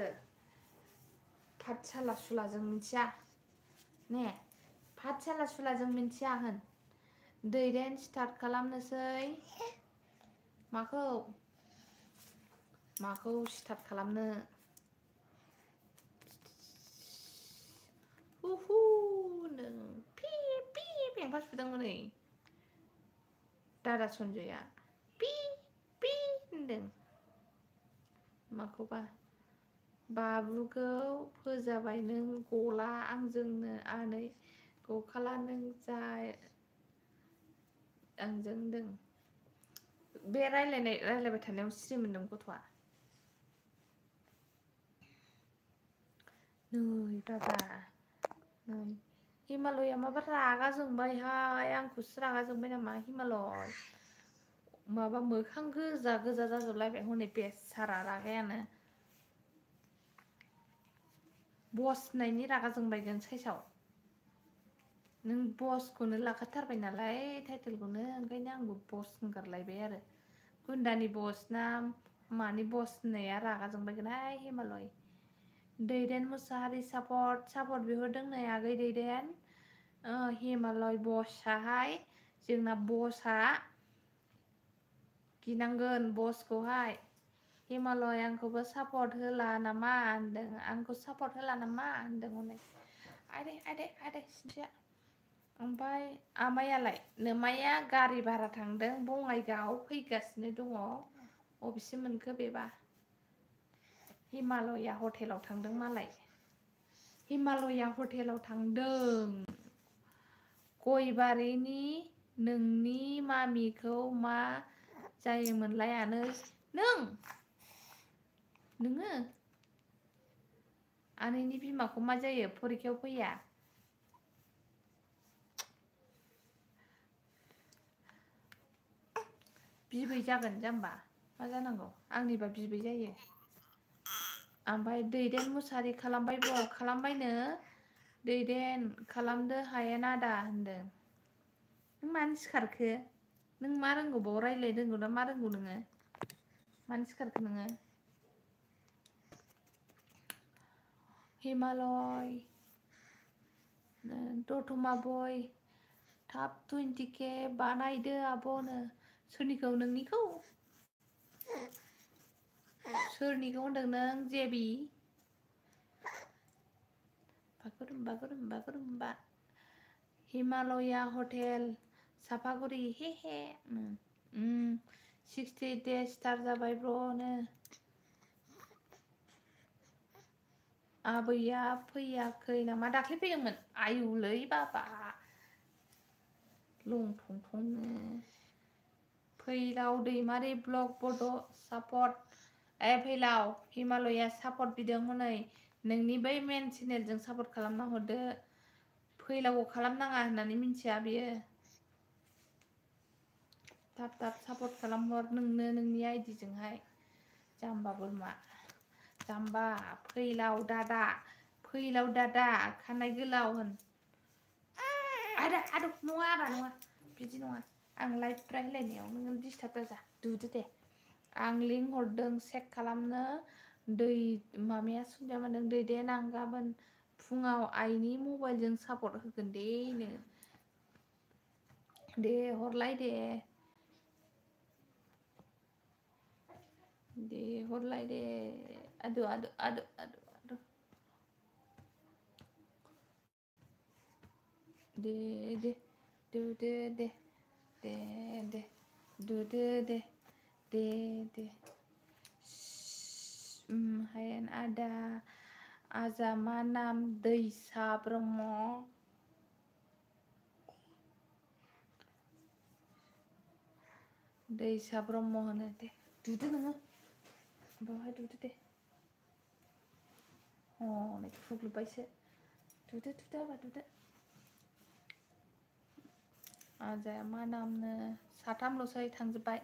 पाठसाला सुलाजों मिथिया ने पाठसाला सुलाजों मिथिया होन दैदेन स्टार्ट खालामनोसै माखौ स्टार्ट खालामनो हुहु होनदों पि पेंपा सुदों हनै दादा सनजया पि होनदों माखौबा बाबुखौ फोजाबाय नों गला आंजोंनो आनै गखाला नों जा आंजों होनदों बे रायलायबाय थानायाव सिरि मोनदों गथ'आ नै दादा नै हिमालया माबा रागा जोंबायहाय आंखौसो रागा जोंबाय नामा हिमालय माबा मोखां गोजा जाजोबलायबाय हनै बेसारा रागायानो बस होननायनि रागा जोंबायगोन साइसआव नों बसखौनो लाखाथारबाय नालाय टाइटेलखौनो ओंखायनो आंबो बस होनगारलायबाय आरो गुन्दानि बस ना मानि बस होननाया रागा जोंबायगोनहाय हिमालय दैदेन मुसाहारि सापर्ट बिहरदों नै आगै दैदेन हिमालय बसआहाय जोंना बसआ गिनांगोन बसखौहाय हिमालय आंखौबो सापर्ट होला नामा होनदों आंखौ सापर्ट होला नामा होनदों हनै आइदै सिन्थिया ओमफ्राय आमायालाय नोमाया गारि भारा थांदों बङाइगाव फैगासिनो दङ अबेसिम मोनखो बेबा हिमालया हटेलाव थांदों मालाय हिमालया हटेलाव थांदों गयबारिनि नोंनि मामिखौ मा जायोमोनलाय आनै नोङो आनैनि बिमाखौ मा जायो फरिखायाव फैया बिबै जागोन जाम्बा मा जानांगौ आंनिबा बिबै जायो ओमफ्राय दैदेन मुसाहारि खालामबायनो दैदेन खालामदो हायेन आदा होनदों नों मानो सिखारखो नों मा रोंगौ बाव रायज्लायनो रोंगौ ना मा रोंगौ नोङो मानो सिखारखो नोङो हिमालय दतमा बय थाब 20K बानायदो आब'नो सोरनिखौ नोंनिखौ सोरनिखौ होनदों नों जेबि बागुरुम्बा हिमालया हटेल सापागुरि हे 60 days स्टार्ट जाबाय ब्र'नो आबैया फैयाखै नामा दाख्लै फैदोंमोन आयुलै बाबा लंथंथंनो फैलाव दैमारि ब्लग बड' सापर्ट फैलाव हिमालया सापर्ट बिदों हनै नोंनि बै मेन चेनेलजों सापर्ट खालामना हरदो फैलावखौ खालामनाङा होननानै मिथिया बियो थाब सापर्ट खालामहर नोंनो नोंनि आइडिजोंहाय जाम्बा बोरमा जाम्बा फैलाव दादा खानाय गोलाव होन आदा नङा आदा नङा बिदि नङा आं लाइभ रायलायनायाव नोङो डिस्टार्ब दाजा दुदो दे आं लिंक हरदों चेक खालामनो मामाया सुन्दिया मोनदों दैदेन आं गाबोन फुङाव आइनि मबाइलजों सापर्ट होगोन दे हरलाय दे हरलाय दे आदु दे दुदो दे दुदो दे हायेन आजा मा नाम दैसा ब्रह्म होनो दे दुदो नोङो बेवहाय दुदो दे हनै खुग्लुबबायसो दुदो आबा दुदो आजाया मा नामनो साथामल'सै थांजोब्बाय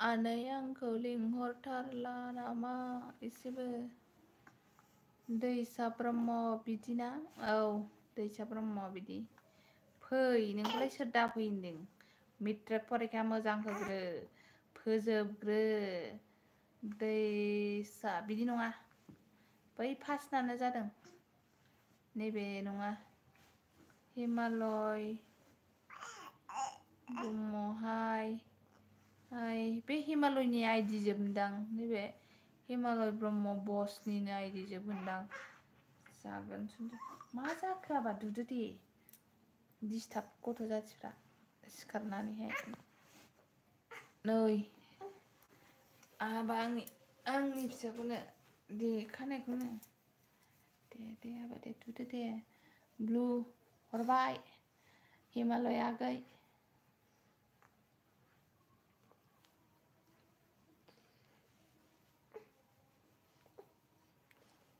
आनै आंखौ लिंहरथारला नामा एसेबो दैसा ब्रह्म बिदिना औ दैसा ब्रह्म बिदि फै नोंखौलाय सोर दा फै होनदों मेट्रिक फरिखा मोजां होग्रो फोजोबग्रो दैसा बिदि नङा बै फार्स्टनानो जादों नैबे नङा हिमालय ब्रह्महाय बे हिमालयनि आइदि जोबदां नैबे हिमालय ब्रह्म बसनिनो आइदि जोबगोनदां जागोन मा जाखो आबा दुदो दे दिसटार्ब गथ' जाथिफ्रा सिखारनानैहाय नै आबा आंनि फिसाखौनो देखानायखौनो दे आबा दे दुदो दे ब्लु हरबाय हिमालय आगै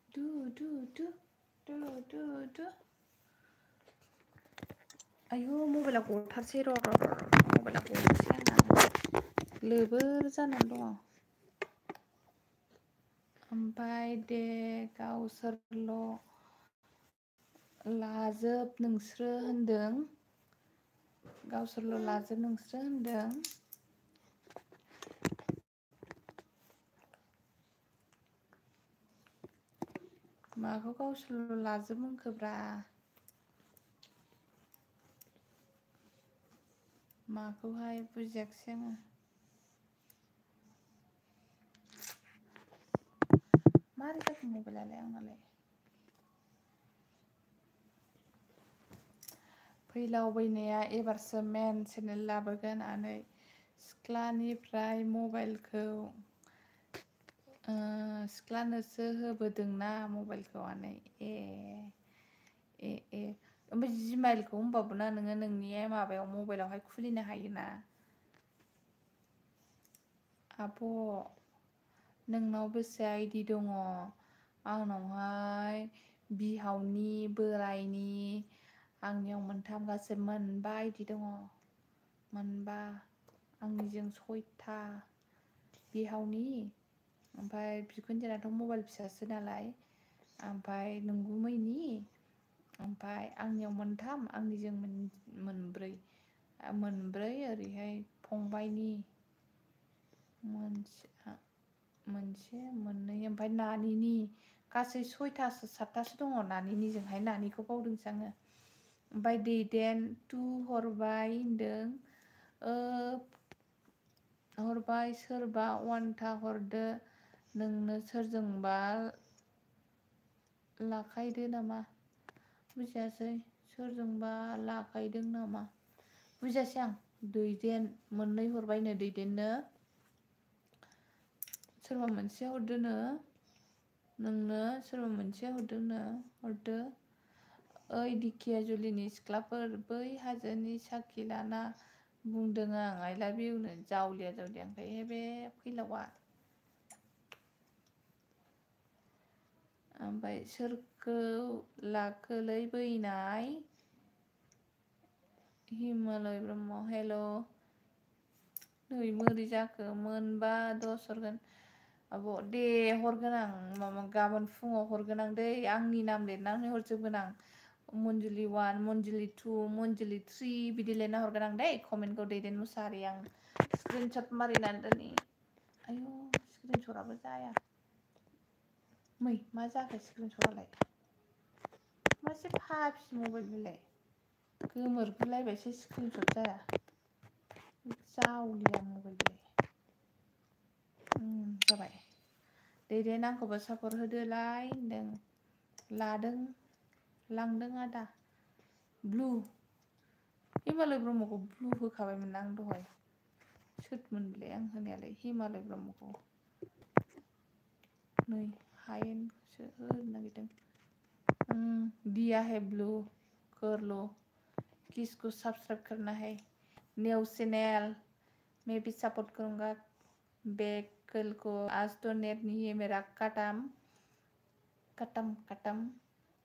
दु आयु मबाइला गथारसै र' मबाइला गथारसै आंना लोबोर जानानै दङ ओमफ्राय दे गावसोरल' लाजोब नोंसोरो होनदों गावसोरल' लाजोब नोंसोरो होनदों माखौ गावसोरल' लाजोब होनखोब्रा माखौहाय बुजियाखिसै आङो मारै जाखो मबाइलालाय आंनालाय फैलावबैनाया एबारसो मेन चेनेल लाबोगोन आनै सिख्लानिफ्राय मबाइलखौ सिख्लानोसो होबोदोंना मबाइलखौ आनै ओमफ्राय जिमाइलखौ होनबाबो ना नोङो नोंनि माबायाव मबाइलावहाय खुलिनो हायोना आब' नोंनाव बेसे आइडि दङ आंनावहाय बिहावनि बोराइनि आंनियाव मोनथाम गासै मोनबा आइडि दङ मोनबा आंनिजों 6था बिहावनि ओमफ्राय बिखुनजोनाथ' मबाइल फिसासो नालाय ओमफ्राय नोंगुमैनि ओमफ्राय आंनियाव मोनथाम आंनिजों मोनब्रै ओरैहाय फंबाइनि मोनसे मोननै ओमफ्राय नानिनि गासै 6थासो 7थासो दङ नानिनिजोंहाय नानिखौ बावदोंसो आङो ओमफ्राय दैदेन 2 हरबाय होनदों हरबाय सोरबा 1था हरदो नोंनो सोरजोंबा लाखायदो नामा बुजियासै सोरजोंबा लाखायदों नामा बुजियासै आं दैदेन मोननै हरबायनो दैदेननो सोरबा मोनसे हरदोनो नोंनो सोरबा मोनसे हरदोंनो हरदो ओइ दिखिया जुलिनि सिख्लाफोर बै हाजोनि साखि लाना बुंदों आं आइ लाभ इउनो जावलिया ओमफ्राय बे फैलावा ओमफ्राय सोरखौ लाखोलै बैनाय हिमालय ब्रह्म हेल' नै मोरै जाखो मोनबा 10 हरगोन आब' दे हरगोन आं माबा गाबोन फुङाव हरगोन आं दै आंनि नाम लिरनानै हरजोबगोन आं मनजुलि 1 मनजुलि 2 मनजुलि 3 बिदि लिरना हरगोन आं दै कमेन्टखौ दैदेन मुसाहारि आं स्क्रिनशट मारिनानै दोननि आयु स्क्रिनशटआबो जाया मै मा जाखो स्क्रिनशटआलाय मासे फाफि मबाइल बेलाय गोमोरगुलायबायसो स्क्रिनशट जाया जावलिया मबाइल बेलाय जाबाय दैदेन आंखौबो सापर्ट होदोलाय होनदों लांदों आदा ब्लु हिमालय ब्रह्मखौ ब्लु होखाबायमोन आं दहाय सोरमोन बिलाय आं होनायालाय हिमालय ब्रह्मखौ नै हायेनसो होनो नागिरदों दिया है ब्लू कर लो किसको सब्सक्राइब करना है न्यू चैनल मैं भी सपोर्ट करूंगा बैक कल को आज तो नेट नहीं है मेरा कटम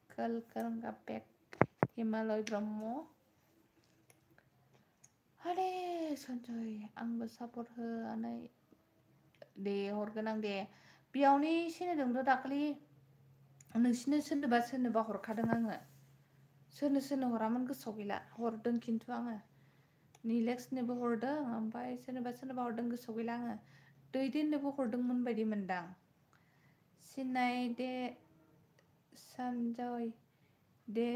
कल करूंगा बैक हिमालय ब्रह्म अरे सन्जय आंबो सपोर्ट हो आनै दे हरगोन आं दे बेयावनि सिनायदोंथ' दाखालि नोंसिनो सोरनोबा हरखादों आङो सोरनो हरामोन गोसोआव गैला हरदों खिन्थु आङो निलेक्सनोबो हरदों ओमफ्राय सोरनोबा हरदों गोसोआव गैला आङो दैदेननोबो हरदोंमोन बायदि मोनदां सिनाय दे सन्जय दे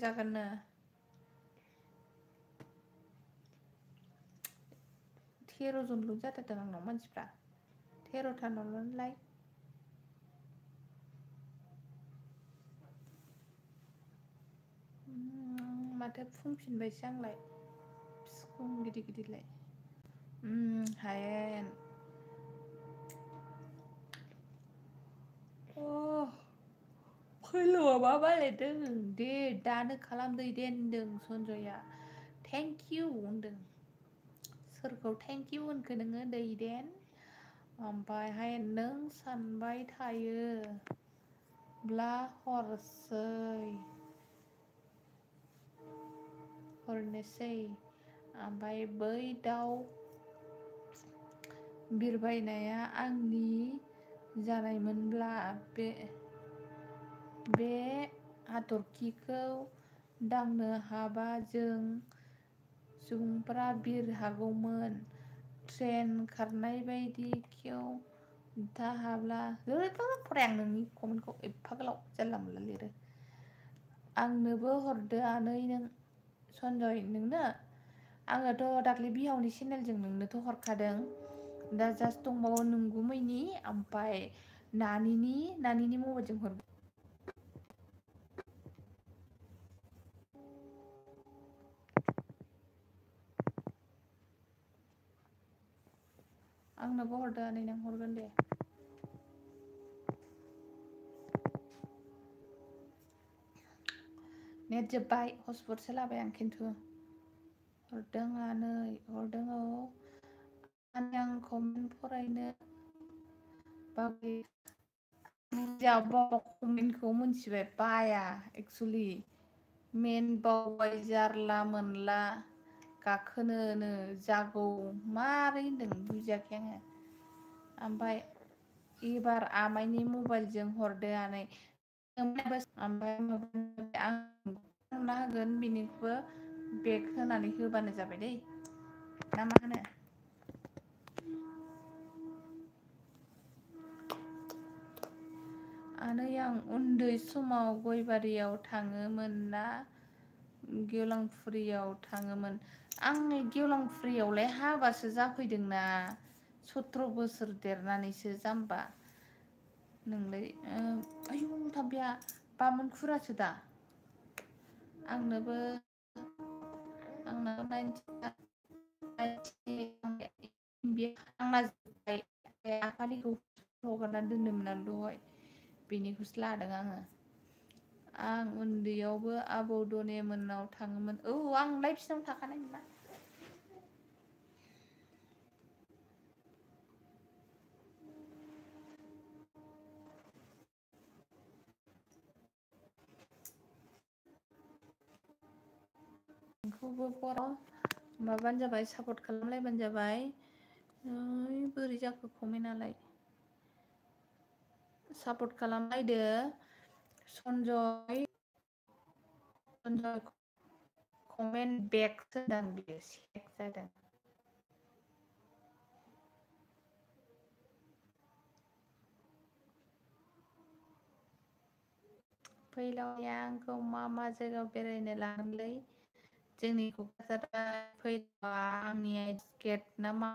जागोननो 13 जनल' जाथारदों आंनाव मानसिफ्रा 13थानावलाय माथो फुंफिनबायसो आंलाय बिखुं गिदिरलाय हायेन फैल'आ मा बालायदों दे दानो खालामदै दोनदों सन्जया थेंक इउ होनदों सोरखौ थेंक इउ होनखो नोङो दैदेन ओमफ्रायहाय नों सानबाय थायोब्ला हरनोसै ओमफ्राय बै दाउ बिरबायनाया आंनि जानायमोनब्ला बे हाथरखिखौ दांनो हाबा जों सुबुंफोरा बिरहागौमोन। ट्रेन खारनाय बायदि खेवथाहाब्ला फराय आं नोंनि कमेन्टखौ एफा गोलाव जानला मोनला लिरो। आंनोबो हरदो आनै नों सन्जय नोंनो आङोथ' दाख्लै बिहावनि चेनेलजों नोंनोथ' हरखादों। दा जास्ट दंबावो नोंगुमैनि ओमफ्राय नानिनि मबाइलजों हर। आंनोबो हरदो आनै नों हरगोन दे। नेट जोब्बाय हटस्पट सोलाबाय आं खिन्थु हरदों आनै हरदों औ आं कमेन्ट फरायनो बाबाय कमेन्टखौ मोनथिबाय बाया एक्सुलि मेन बावबाय जारला मोनला गाखोनोनो जागौ मारै होनदों बुजियाखै आङो। ओमफ्राय एबार आमाइनि मबाइलजों हरदो आनै ओमफ्राय आं ना होगोन बिनिखौबो बेग होनानै होबानो जाबाय दै ना मा होनो। आनै आं उन्दै समाव गयबारियाव थाङोमोन ना गेवलांफुरियाव थाङोमोन। आं गेवलांफुरियावलाय हाबासो जाफैदोंना 17 बोसोर देरनानैसो जाम्बा नोंलाय आयु थाम्फैया बामोनखुरासो दा आंनोबो आंना आफानिखौ हगारना दोनदोंमोन आं दहाय बेनिखौसो लादों आङो। आं उन्दैयावबो आबौ दने मोननाव थाङोमोन। औ आं बिसिनावनो थाखानाय मोना। नोंखौबो माबानो जाबाय सापर्ट खालामलायबानो जाबाय। बोरै जाखो कमेन्टआलाय सापर्ट खालामलायदो सन्जय कमेन्ट बेक होदों बियो सेक जादों। फैलावया आंखौ मा जायगायाव बेरायनो लांगोनलै जोंनि क'क्राझारा फैलावा आंनि गेट ना मा